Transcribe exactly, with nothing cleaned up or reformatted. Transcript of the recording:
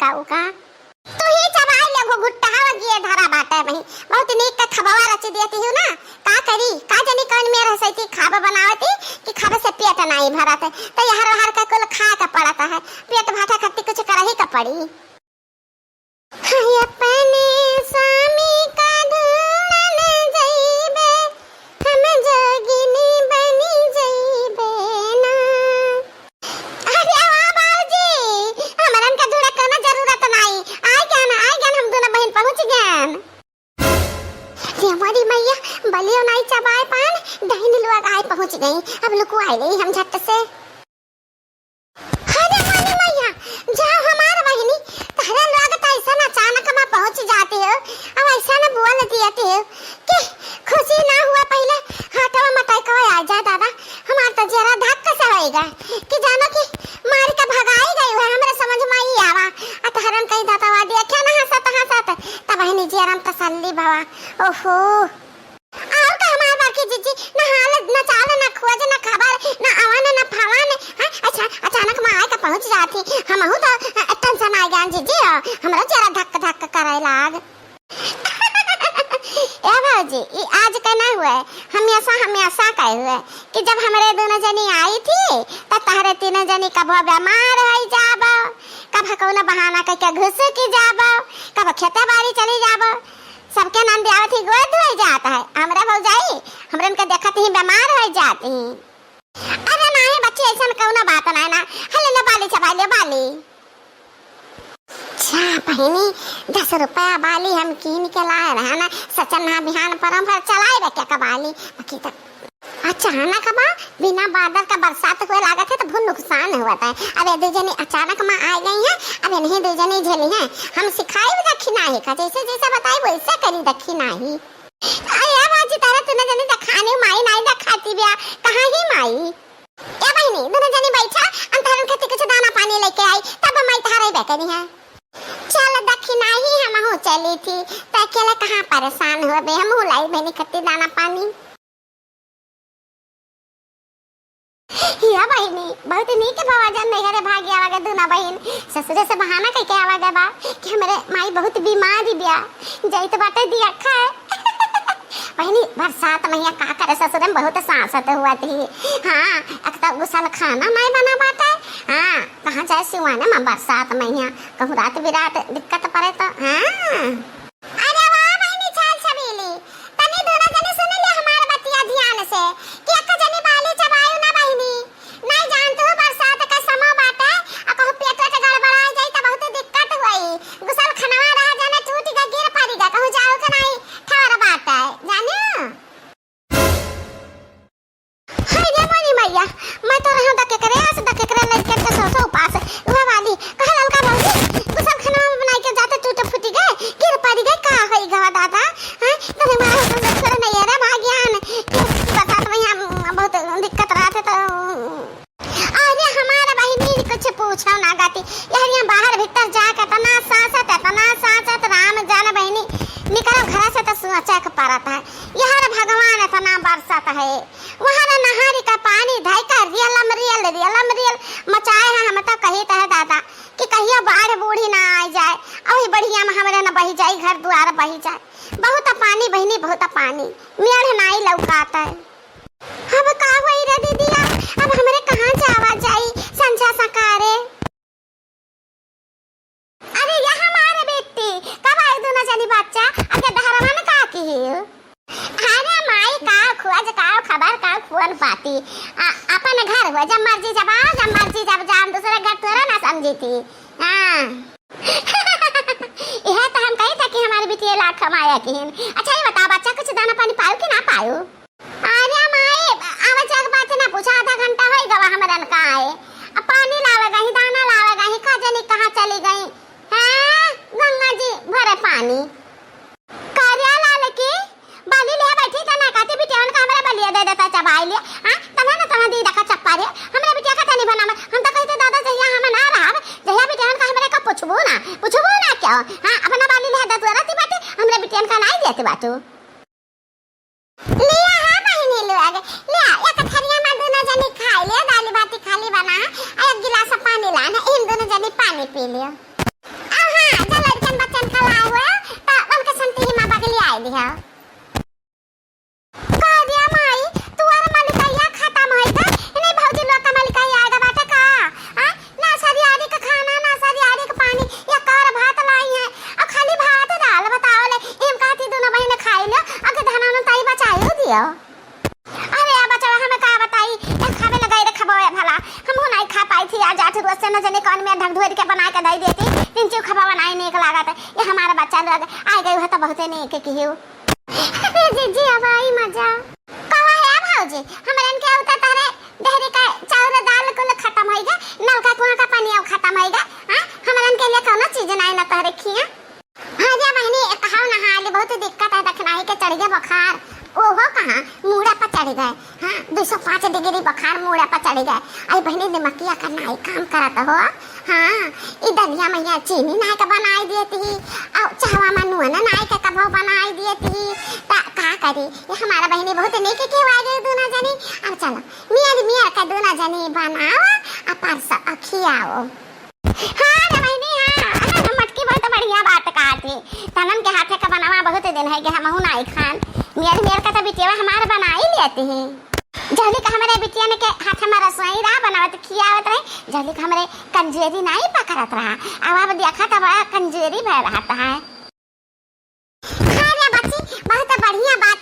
भुट्टा का। तू ही चबाई ले घुघुट्टा, हवा गिए धरा बाटे वही। बहुत नीक के खबवा रच दियती हूँ ना। का करी, का जनी कौन मेर हसैती खाब बनावती कि खाब से पेट नाई भरत। तो यहर वहर का कुल खा के पड़त है। पेट भाटा खत्ती कुछ करही का पड़ी। हाय अपने स्वामी का ढूंढन जइबे, हम जोगिनी बनी जइबे ना। अरे वाह बाबूजी, हमरन का ढूंढे कोनो जरूरत नाई। आइ गन, आइ गन, हम दुनो बहिन पहुँच गन। रे मोरी मैया, बलियो नाई चबाए पान, डहिनी लोग आइ पहुँच गई। अब लुकुआइ लेई हम झट से। अरे मोरी मैया, जाओ हमार बहिनी, तहरे लोग तो ऐसा अचानक में पहुँच जाती हो, अब ऐसा न बोल दियती हो कि खुशी ना हुआ पहिले हाथवा मटाई कवा आ जा दादा। हमार तो जरा धक्का से होइगा कि जानो कि मार के भगाई गई है, हमरे समझ में आई आवा। आ तहरन कहीं दादा वा दिया क्या ना हंसत हंसत, तब बहिनी जरा तसल्ली भवा। ओहो, और का हमार बड़की जिज्जी, ना हाल, ना चाल, ना खोज, ना खबर, ना अवन, ना फवन, हाँ? अच्छा, अचानक में आए के पहुँच जाती, हमहू तो, अ, tension आ गया जिज्जी, अ, हमरा जरा धक धक करे लाग। ए भौजी, ई आज के ना हुए, हमेशा, हमेशा के हुए कि जब हमरे दोनों जनी आई थी, त तहरे तीनों जनी कभो बीमार होइ जाबो, कभो कौनो बहाना कइके घुसुकी जाबो, कभो खेते बाड़ी चली जाबो। सबके नाम दियावत ही गोड़ धोए जात है। हमरा भौजाई, हमरन के देखत ही बीमार होइ जात ही। अरे नाही बच्ची, ऐसन कौनो बात नाही ना। हले ले बाली चबाई ले बाली। अच्छा बहिनी, दस रुपया बाली हम कीन के लाए रहे ना। सचन ना बिहान परम भर चलाए बे क्या कबाली। बाकी तो अचानक बा, बिना बादर का बरसात हुए लागत है तो बहुत नुकसान हुआ था। अब ये दू जनी अचानक में आ गई हैं, अब इन्हीं दू जनी झेली हैं। हम सिखाई भी दखी नाही का, जैसे जैसे बताई वैसे करी दखी नाही। अरे बाजी तारा तूने जनी दखाने माई नाही दखाती बिया, कहाँ ही माई? ए बहिनी, दोनों जनी बैठा, हम तहरन खातिर कुछ दाना पानी लेके आई, तब माई तहारे बे करी है। चल दखी नाही, हमहू चली थी, तो अकेले कहाँ परेशान हुए बे, हमहू लाई बहिनी खातिर दाना पानी। या बहिनी, बहुत नीक भवा जन नैहरे भागी आवा गे दुना बहिन। ससुरे से बहाना कइके आवा गे बा कि हमरे माई बहुत बीमारी बिया, जाइत बाटे दिया खाए। बहिनी, बरसात मइया का करे ससुरे में बहुत सांसत हुआ थी। हाँ, एक तो गुसल खाना नहीं बना बाटे। हाँ, कहाँ जाए सिवाने में बरसात मइया, कहूँ रात बिरात दिक्कत पड़े तो। हाँ। अरे वाह बहिनी छाल छबीली, तनी दुनो जनी सुन ले हमार बतिया ध्यान से कि एक जनी बाली चबायु ना बहिनी। नहीं जानत हो बरसात का समय बाटे, आ कहूँ पेट वेट गड़बड़ा जाई त बहुत दिक्कत होई। गुसल खनवा रह जाने टूट के गिर पड़ी गा, कहूँ जाओ के नहीं ठहर बाटे, जाने। हाय रे मोरी मैया, मैं तो रहूं दकेकरे आस, दकेकरे लइकन के सौ सौ उपास। उहे वाली, कहे ललका भौजी, गुसल खनवा में बनाई के जाते टूट फूटी गए, गिर पड़ी गए, का होई गवा दादा? हैं? तने मारा हम लोग छोड़ नहीं है रे भाग्यान, कि बरसात में यहाँ बहुत दिक्कत रहते तो। अरे हमारा बहिनी कुछ पूछो ना गाती, यार यहाँ बाहर भीतर जाके इतना सांसत, इतना सांसत, राम जान बहिनी, निकलो घर से तो सोचे के पड़ता है। यार भगवान इतना बरसत है, वहाँ ना नहारी का पानी धाई का रियलम रियल, रियलम रियल मचाए है। हम तो कही तो है दादा कि कहियो बाढ़ बूढ़ी ना आ जाए, अभी बढ़िया में हमरे ना बही जाए, घर द्वार बही जाए। बहुत पानी बहिनी, बहुत पानी, मेढ़ नाई लौकात है। अब का होई रे दीदिया, अब हमरे कहाँ जावा जाई संझा सकारे? अरे या हमारे बेटी, कब आई दोनों जनी बच्चा? अब के डहरवा में का की हियो? अरे माई, का खोज, का खबर, का फोन पाती? आ, अपन घर हो, जब मर्जी जब आओ, जब मर्जी जब जाओ, हम दूसरे घर तोरा ना समझी थी। हाँ। यह तो हम कही था कि हमारे बिटिया लाख कमाया की हिन। अच्छा ये बताओ बच्चा, कुछ दाना पानी पायो कि ना पायो? अरे माई, आवे जाए के बात ना पूछा, आधा घंटा होई गवा हमरन का आए। अब पानी लावे गई, दाना लावे गई, का जानी कहाँ चली गई। हाँ, गंगा जी भरे पानी। करिया लाल की बाली ले बैठी का ना कहती बिटियावन का हमरा बलिया दे देता चबाई ले। हाँ, तन्हा ना तन्हा दी देखा चप्पा रे। हमरा बिटिया का तनी बना में, हम तो कहते दादा जहिया हम ना रहब, जहिया बिटियावन का हमरा का पूछबो ना, पूछबो ना क्यों? हाँ, अपना बाली ले दे तू रहती बाटे, हमरा बिटियावन का नहीं देती बाटू। लिया है बहिनी लोग, लिया, एक थरिया में दोनों जनी खाई लिया, दाली बाटी खाली बना है, आ एक गिलास पानी लान है, इन दोनों जनी पानी पी लिया। आ कल आए हुए, त उनके संती ही माँ बगली आए दिया। कह दिया माई, तुअर मलिकैया खतम होई गा? नहीं भौजी, लोग का मलिकैया आएगा बाटे का? आ? ना सरियारी का खाना, ना सरियारी का पानी, या कर भात लाई है, और खाली भात दाल बताओ ले, इम कहती दोनों बहिन खाई लो, और के धना न ताई बचाई दियो। अरे आ बचवा, हमें का बताई, ए खावे न गई रे खबवे भला, हमहू नहीं खा पाई थी, आज आठ रोज से न जने कौन में ढक ढोर के बना के दई देती, पिंचू खबवा नहीं नीक लागत, ये हमारा बच्चा लोग आए गए हो तो बहुते नीक की हो। अरे जीजी, अब आई मजा। कहा है भौजी, हमरन के उता तारे डेहरी का चाउर दाल कुल खतम होई गा, नलका कुआं का पानी अब खतम होई गा, हाँ? हमरन के लिए कौनो चीज नहीं ना तहरे खिया। हाँ रे बहिनी, एक हाव नहा ली, बहुत दिक्कत है, दखनाही के चढ़ गया बुखार। ओहो कहाँ, मूड़ा पर चढ़ गए। हाँ, दो सौ पाँच डिग्री बुखार मूड़ा पर चढ़ गए। आई बहिनी, दिमकिया का नाई काम करत हो। हाँ, ई दलिया मैया चीनी नाई के बनाई देती ही, और चाहवा में नून नाई के कभो बनाई देती ही। त का करी, ये हमारा बहिनी बहुत नीक के आ गई दोनों जनी। अब चलो, मियर मियर के दोनों जनी बनाओ, आ परसो खियाओ। हाँ रे बहिनी, हाँ, हाँ, मटकी बहुत बढ़िया बात कहा थी। तनन के हाथे का बनावा बहुत दिन है कि हमहू नाई खान। मियर मियर का तो बिटिया हमार बनाई लेती ही। जहली का हमरे बिटियन के हाथ में रसोई रहा बनावत खियावत रहे, जहली का हमरे कंजेरी नाई पकड़त रहा। अब, अब देखा तो बड़ा कंजेरी भय रहता है। हाँ रे बच्ची, बहुत बढ़िया बात।